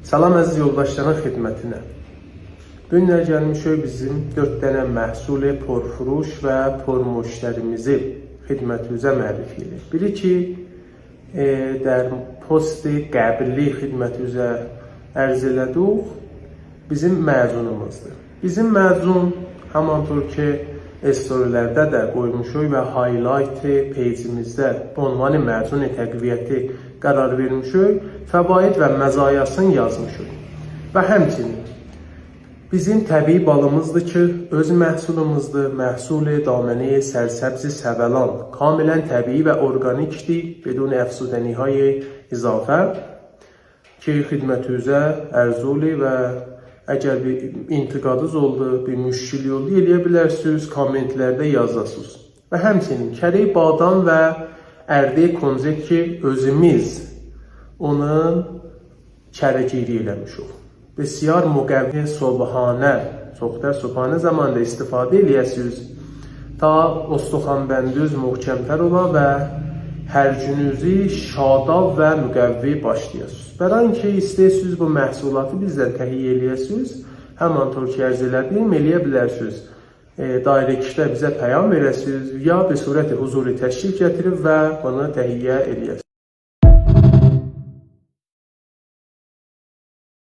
Salam əziz yoldaşların xidmətinə. Bu günlər gəlmişik bizim 4 dənə məhsul porfuruş və pormüştərimizi xidmətinizə müərrifī eləyək. Biri ki, در post qəbli xidmətinizə ərz elədik, bizim məzunumuzdur. Bizim məzun hamantur ki, storylərdə də qoymuşuq və highlight page-imizdə ünvanı məzun təqviyyəti qərar vermişik, fəvaid və məzayasını yazmışıq. Və həmçinin bizim təbii balımızdır ki, öz məhsulumuzdur, məhsul daməni sərsəbzi Səvəlan, kamilən təbii və orqanikdir, bedun əfsudəniهای izafə ki, xidmətinizə ərzuli və əgər bir intiqadınız oldu, bir müşkili oldu, eləyə bilərsiniz, kommentlərdə yazasınız. Və həmçinin kərey badam və ərdə konzet ki, özümüz onun kərəgiri eləmişik. Bəsiar müqəvvi subhanə, çoxda subhanə zamanında istifadə eləyəsiniz. Ta ostuxanbəndüz möhkəmtər ola və hər gününüzü şadab və müqəvvi başlayasınız. Bəran ki, istəyirsiniz bu məhsulatı bizdən təhiyyə eləyəsiniz, həman tür ki, ərz elədim, eləyə bilərsiniz. Directdə bizə peyam verəsiniz ya bir surəti huzuri təşrif gətirib və bunu təhiyyə eləyəsiniz.